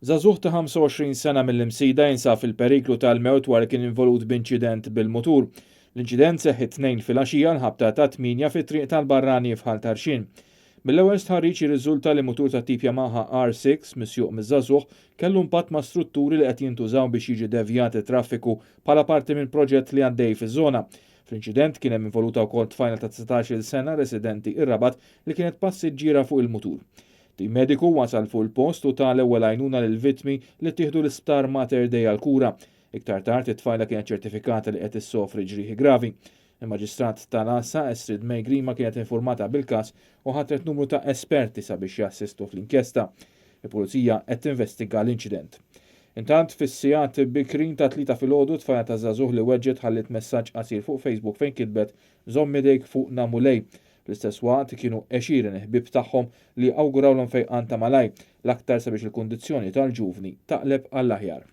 Żagħżugħ ta' 25 sena mill-Imsida jinsab fil-periklu tal-mewt wara li kien involut b'inċident bil-mutur. L-inċident seħħ it-Tnejn filgħaxija l-ħabta tat-tmienja fit-triq tal-Barrani f'Ħal Tarxien. Mill-ewwel stħarriġ jirriżulta li mutur tat-tip Yamaha R6 misjuq miż-żagħżugħ kellu impatt ma' strutturi li qed jintużaw biex jiġi devjat it-traffiku bħala parti minn proġett li għaddej fiż-żona. Fl-inċident kien hemm involuta wkoll tfajla ta' 19-il sena residenti r-Rabat li kienet passiġġiera fuq il-mutur. Tim mediku wasal fuq il-post u ta l-ewwel għajnuna lill-vittmi li ttieħdu l-Isptar Mater Dei għall-kura. Iktar tard it-tfajla kienet ċertifikata li qed issofri ġrieħi gravi. Il-Maġistrat tal-Għassa Estrid May Grima kienet infurmata bil-każ u ħatret numru ta' esperti sabiex jassistu fl-inkjesta. Il-Pulizija qed tinvestiga l-inċident. Intant, fis-sigħat bikrin tat-Tlieta filgħodu tfajla ta' żagħżugħ li weġġgħet ħalliet messaġġ qasir fuq Facebook fejn kitbet Żomm idejk fuqna Mulej. Fl-istess waqt kienu għexieren ħbieb tagħhom li awgurawlhom fejqan ta' malajr, l-aktar sabiex il-kundizzjoni tal-ġuvni taqleb għall-aħjar.